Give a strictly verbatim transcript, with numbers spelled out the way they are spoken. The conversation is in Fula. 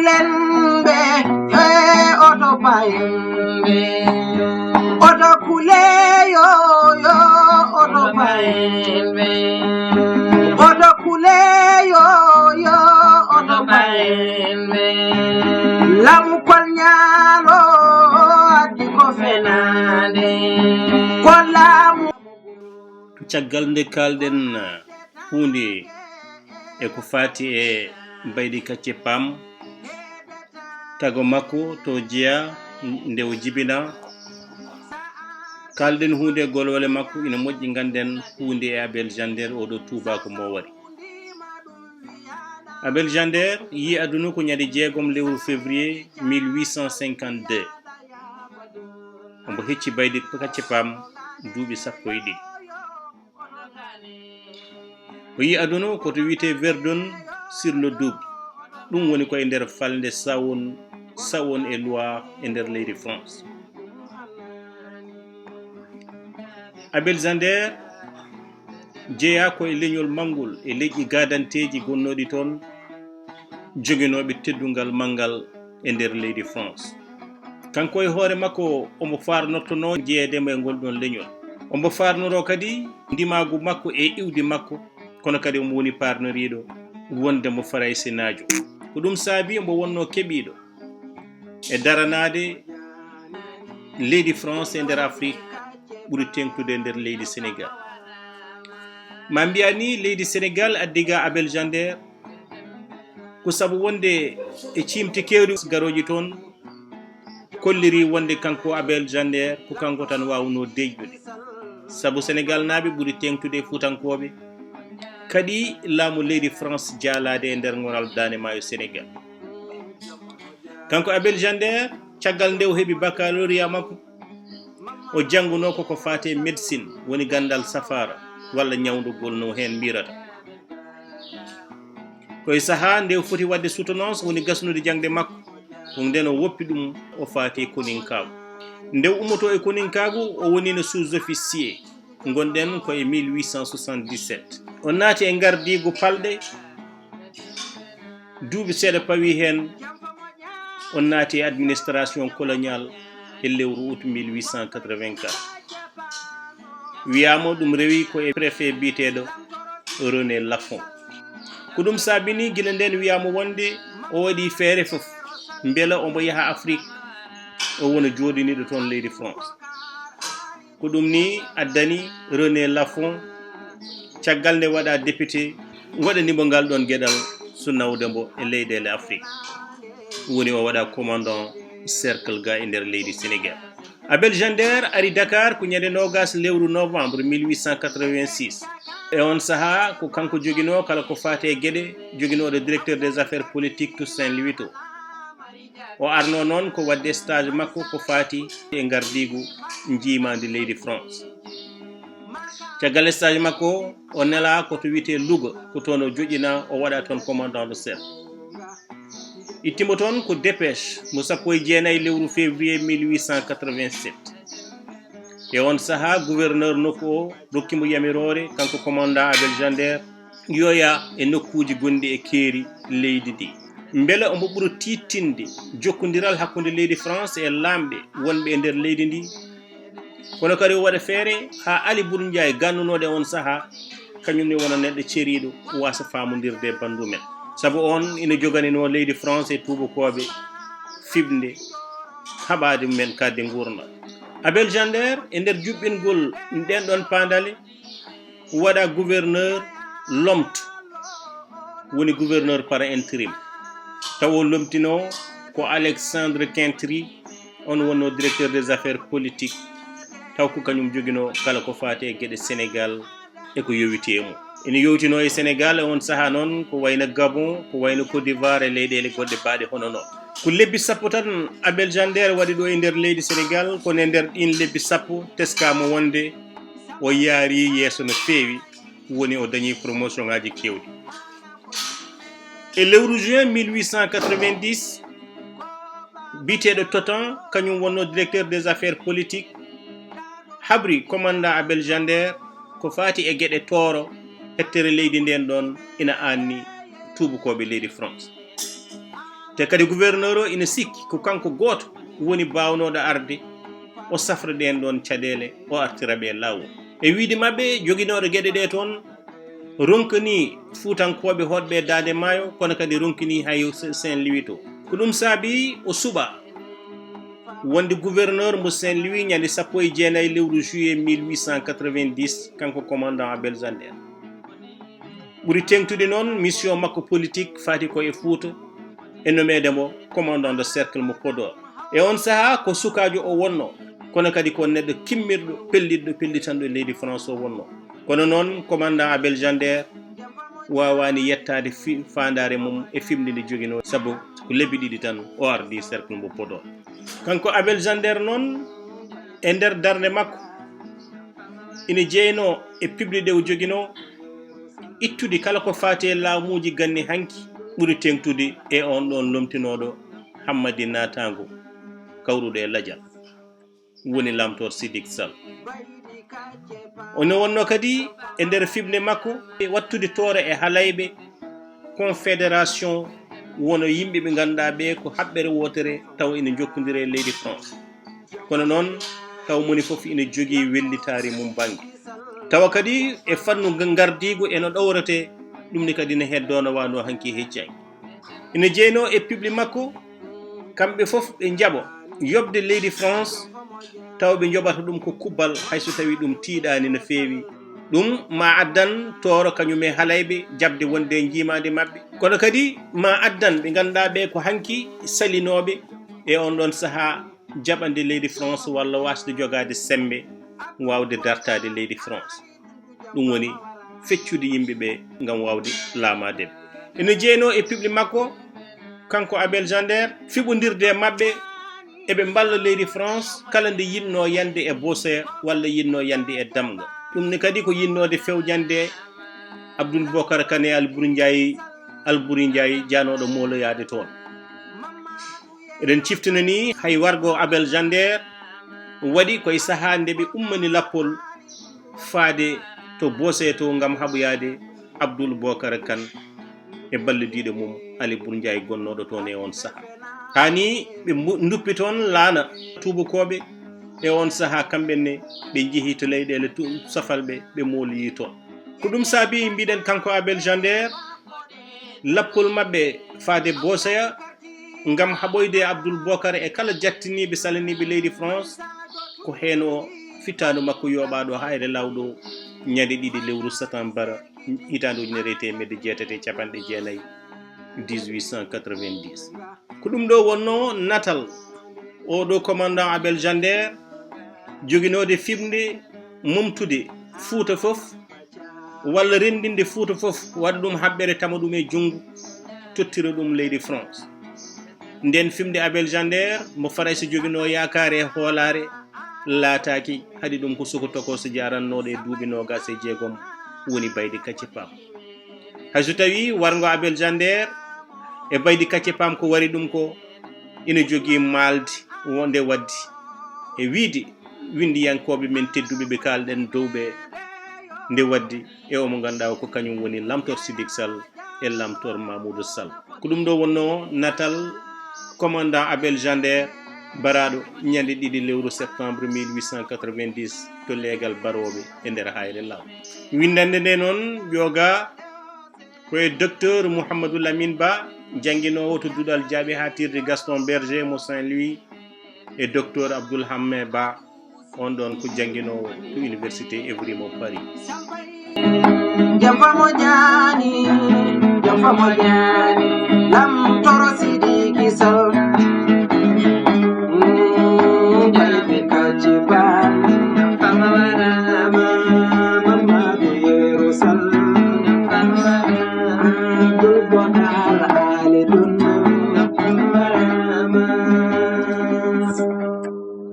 Lembe, he oto payen ɓe. Oto kule yo, yo, oto payen ɓe. Oto kule yo, yo, oto payen ɓe. Lamu kol ñaalo addi ko fenande. Ko lamu. Caggal nde kaalɗen huunde e ko faati e mbaydi kacce paam, tago makko to jeya nde o jibina, kaalɗen huunde e golwale makko, ina moƴƴi ngannden huunde e Abel Jander, oo ɗoo tuubaako mo wari. Abel Jander yii aduna ko ñande jeegom lewru février mille huit cent cinquante-deux. Omo hecci mbaydi kacce paam duuɓi sappo e ɗiɗi. O yii aduna ko to wiyetee Verdun sur le Doubs. Ɗum woni ko e nder falnde Saône, Saône et Loire e nder leydi France. Abel Jander jeyaa ko e leñol manngol e leƴƴi gaadanteeji gonnooɗi toon, joginooɓe teddungal manngal e nder leydi France. Kanko e hoore makko omo faarnortonoo jeyeede mo e ngol ɗoon leñol. Omo faarnoroo kadi ndimaagu makko e iwdi makko, kono kadi omo woni paarnoriiɗo wonde mo Faraysenaajo. Ko ɗum saabii omo wonnoo keɓiiɗo e daranaade leydi France e nder Afrik, ɓuri teeŋtude e nder leydi Senegal. Ma mbiyaa ni leydi Senegal addi ga Abel Jander ko sabu wonde e ciimti keewɗi garooji toon, kolliri wonde kanko Abel Jander ko kanko tan waawnoo deeƴnude. Sabu Senegalnaaɓe ɓuri teeŋtude e Fuutankooɓe, kaɗi laamu leydi France jaalaade e nder ŋoral Daande Maayo Senegal. Kanko Abel Jander, caggal nde o heɓi baccalauréat makko, o janngunoo ko ko faati e médecine, woni ganndal safaara walla ñawndugol no heen mbiyata. Ko e sahaa nde o foti waɗde soutenance, woni gasnude jaŋde makko, ko nden o woppi ɗum, o faati e koninkaagu. Nde o ummotoo e koninkaagu, o woniino sous-officier. Ngonɗen ko e mille huit cent soixante-dix-sept. O naati e ngardiigu palɗe, duuɓi seeɗa pawii heen, o naati e administration coloniale e lewru août mille huit cent quatre-vingt-quatre. Wiyaama ɗum rewi ko e préfet biyeteeɗo René Lafont. Ko ɗum saabini gila ndeen wiyaama wonde o waɗi feere fof mbela omo yaha Afrik, o wona jooɗiniiɗo toon leydi France. Ko ɗum ni addani René Lafont, caggal nde waɗa député, waɗani mo ngal ɗoon geɗal so nawde mbo e leyɗeele Afrik. Woni o waɗa commandant cercle ga e nder leydi Senegal. Abel Jander ari Dakar ko ñande noogas lewru novembre mille huit cent quatre-vingt-six. E on sahaa ko kanko joginoo kala ko faati e geɗe, joginooɗo directeur des affaires politiques to Saint-Louis to. O arnoo noon ko waɗde stage makko ko faati e ngardiigu njiimaandi leydi France. Caggal stage makko, o nelaa ko to wiyetee Louga, ko toon o joƴƴinaa, o waɗa toon commandant de cercle. Itti mo toon ko dépêche mo sappo e jeenayi lewru février mille huit cent quatre-vingt-sept. E on sahaa, gouverneur nokku o rokki mo yamiroore, kanko commandant Abel Jander, yoya e nokkuuji gonɗi e keeri leydi ndi. Mbele omo ɓura tiiɗtinde jokkondiral hakkunde leydi France e laamɓe wonɓe e nder leydi ndi. Kono kadi o waɗa feere haa Ali Bour Ndiaye gannunooɗo e on sahaa, kañum ne wona neɗɗo ceriiɗo, waasa faamondirde e banndu men. Sabu on ina joganinoo leydi France e tuubakooɓe fiɓnde haɓaade men kadi nguurndam. Abel Jander, e nder juɓɓingol ɗeen ɗoon paandale, waɗa gouverneur lomto, woni gouverneur par intérim. Taw o lomtinoo ko Alexandre Quintrie, on wonnoo directeur des affaires politiques, taw ko kañum joginoo kala ko faati e geɗe Senegal e ko yowiti e mum. Ina yowtinoo e Senegal e on sahaa noon ko wayno Gabon, ko wayno Côte d'Ivoire e leyɗeele goɗɗe baaɗe hono noon. Ko lebbi sappo tan Abel Jander waɗi ɗo e nder leydi Senegal, kono e nder ɗiin lebbi sappo teskaama wonde o yaari yeeso no feewi, woni o dañi promotion ngaaji keewɗi. E lewru juin mille huit cent quatre-vingt-dix, biyeteeɗo Totan, kañum wonnoo directeur des affaires politiques, habri commandant Abel Jander ko faati e geɗe tooro, hettere leydi ndeen ɗoon ina aanni tuubakooɓe leydi France. Te kadi gouverneur o ina sikki ko kanko gooto woni baawnooɗo arde o safra ɗeen ɗoon caɗeele, o artira ɓe laawol. E wiyde maɓɓe, joginooɗo geɗe ɗe toon ronkanii Fuutankooɓe hoɗɓe e Daande Maayo, kono kadi ronkanii hay Saint-Louis to. Ko ɗum saabi o suɓaa wonde gouverneur mo Saint-Louis ñande sappo e jeenayi lewru juillet mille huit cent quatre-vingt-dix, kanko commandant Abel Zander. Ɓuri teeŋtude noon mission makko politique faati ko e Fuuta, e nomeede mo commandant de cercle mo Podor. E oon sahaa ko sukaajo o wonnoo, kono kadi ko neɗɗo kimmirɗo, pelliɗɗo, pellitanɗo e leydi France o wonnoo. Kono noon, commandant Abel Zander waawaani yettaade fi-, faandaare mum e fimde nde joginoo, sabu ko lebbi ɗiɗi tan o ardii cercle mo Podor. Kanko Abel Zander noon, e nder darnde makko, ina jeynoo e piɓli ɗe o joginoo, ittude kala ko faati e laamuuji ganni hanki, ɓuri teeŋtude e oon ɗoon lomtinooɗo Hammadi Naataango, kawruɗo e Lajal, woni Lamtoor Sidik Sall. Ono wonnoo kadi e nder fiɓnde makko e waɗtude toora e halayɓe confédération, wano yimɓe ɓe ngannduɗaa ɓe ko haɓɓere wootere tawa ina njokkondiri e leydi France. Kono noon, tawa moni fof ina jogii wellitaare mum bannge. Tawa kadi e fannu nga-, ngardiigu eno ɗowretee, ɗum ni kadi ne heddoo no waanoo hanki e hecci hanki. Ina jeynoo e piɓli makko, kamɓe fof ɓe njaɓo yoɓde leydi France, tawa ɓe njoɓata ɗum ko kubbal, hay so tawii ɗum tiiɗaani no feewi. Ɗum ma addan tooro kañum e halayɓe jaɓde wonde e njiimaandi maɓɓe. Kono kadi ma addan ɓe ngannduɗaa ɓe ko hanki salinooɓe e oon ɗoon sahaa jaɓande leydi France walla waasde jogaade semmbe waawde dartaade leydi France. Ɗum woni feccude yimɓe ɓe ngam waawde laamaade ɓe. Ene jeynoo e piɓli makko, kanko Abel Zander, fiɓondirde e maɓɓe, eɓe mballa leydi France kala nde yiɗnoo yande e Bossoya walla yiɗnoo yande e Damga. Ɗum ne kadi ko yiɗnoode fewjande Abdoul Bokar Kane Alburi Njaay, Alburi Njaay jaanooɗo mooloyaade toon. Eɗen ciftina ni hay wargo Abel Zander waɗi koye sahaa nde ɓe ummani lappol faade to Bossoya to ngam haɓoyaade Abdoul Bokar Kane e ballidiiɗo mum Ali Bur Njaay gonnooɗo toon e oon sahaa. Haa ni ɓe mbu-, nduppi toon laana tuubakooɓe e oon sahaa, kamɓe ne ɓe njehi to leyɗeele tu-, safalɓe, ɓe mooloyi toon. Ko ɗum saabi mbiɗen kanko Abel Zander, lappol maɓɓe faade Bossoya ngam haɓoyde e Abdoul Bokar e kala jattiniiɓe salaniiɓe leydi France, ko heen o fittaandu makko yooɓaaɗo Hayre Laaw ɗo ñande ɗiɗi lewru satambara hitaande ujunere e teemedde jeetati e capanɗe jeenayi, dix-huit cent quatre-vingt-dix. Ko ɗum ɗo wonnoo natal oo ɗo commandant Abel Zander, joginoode fiɓnde momtude Fuuta fof, walla renndinde Fuuta fof, waɗa ɗum haɓɓere, tama ɗum e junngo, tottira ɗum leydi France. Nden fiɓnde Abel Zander, mo Farayse joginoo yaakaare e hoolaare, laataaki, haɗi ɗum ko suka tokooso jaarannooɗo e duuɓi noogaas e jeegom, woni Baydi Kacce Paam. Hay so tawii warngo Abel Zander e Baydi Kacce Paam ko wari ɗum ko ina jogii maalde wonde waɗde e wiyde winndiyankooɓe men tedduɓe ɓe kaalɗen dow ɓe, nde waɗde e omo ngannduɗaa ko kañum woni Lamtoor Sidik Sall e Lamtoor Mamoudou Sall. Ko ɗum ɗo wonnoo natal commandant Abel Zander, baraaɗo ñande ɗiɗi lewru septembre mille huit cent quatre-vingt-dix to leegal barooɓe e nder Hayre Laaw. Winndannde nde noon ƴoogaa ko e Docteur Mouhamadou Lamine Ba, jannginoowo to duɗal jaaɓihaatirde Gaston Berger mo Saint-Louis, e Docteur Abdoul Hamme Ba, on ɗon ko jannginoowo to Université Évry mo Paris. Jam famo jaani, jam famo jaani.